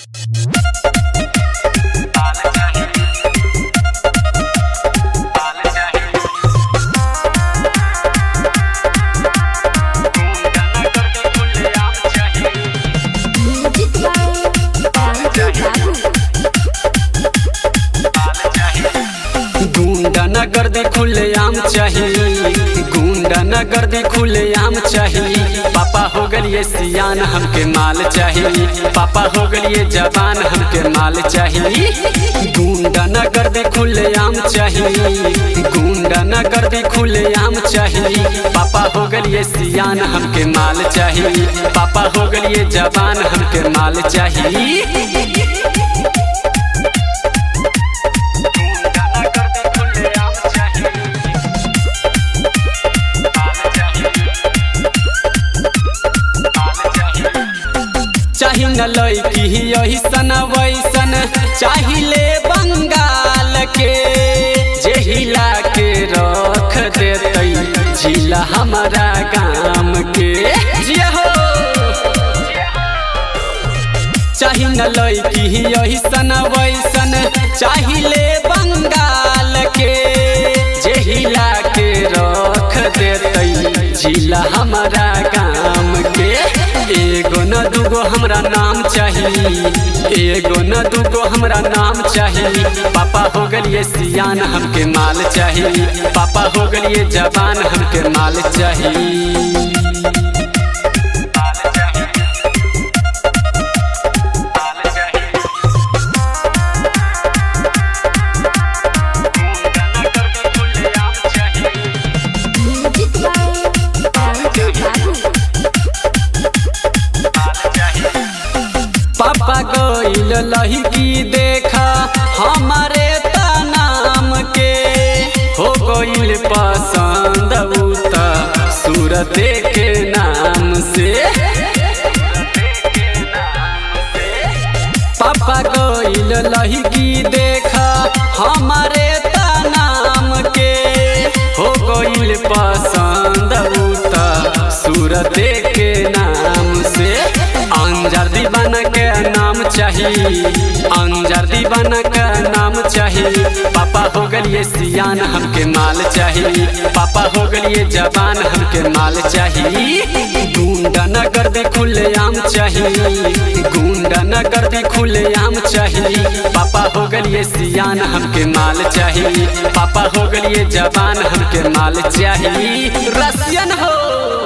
Music by क्रांति बाबू। गुंडा न गर्दी खुले आम चाहिए, गुंडा न गर्दी खुले आम चाहिए। पापा हो गलिए सियान हमके माल चाहिए, पापा हो गलिए जवान हमके माल चाहिए। गुंडा न गर्दी खुले आम चाहिए, गुंडा न गर्दी खुले आम चाहिए। पापा हो गलिए सियान हमके माल चाहिए, पापा हो गलिए जवान हमके माल चाहिए। चाही न लैकी अहिसन वैसन, चाहिले बंगाल के, जे हिला के रख देतै जिला हमारा गाम के। जिया हो। चाही न लैकी अहिसन वैसन, चाहिले बंगाल के, जे हिला के रख देतै जिला हमारा गाम के। एगो न दूगो हमरा नाम चाहिए, एगो न दूगो हमरा नाम चाहिए। पापा हो गलिए सियान हमके माल चाहिए, पापा हो गलिए जवान हमके माल चाहिए। म्यूजिक बाय क्रांति बाबू। पापा गइल लहिकी देखा हमारे त नाम के, हो गइल पसंद उ त सूरते के नाम से। पापा गइल लहिकी देखा हमारे त नाम के, हो गइल पसंद उ त सूरते के नाम से। अंजार दीवाना के नाम चाहिए, अंजार दीवाना के नाम चाहिए। पापा हो गलिए सियान हमके माल चाहिए, पापा हो गलिए जवान हमके माल चाहिए। गुंडा न गर्दी खुले आम चाहिए, गुंडा न गर्दी खुले आम चाहिए। पापा हो गलिए सियान हमके माल चाहिए, पापा हो गलिए जवान हमके माल चाहिए। रसियन हो।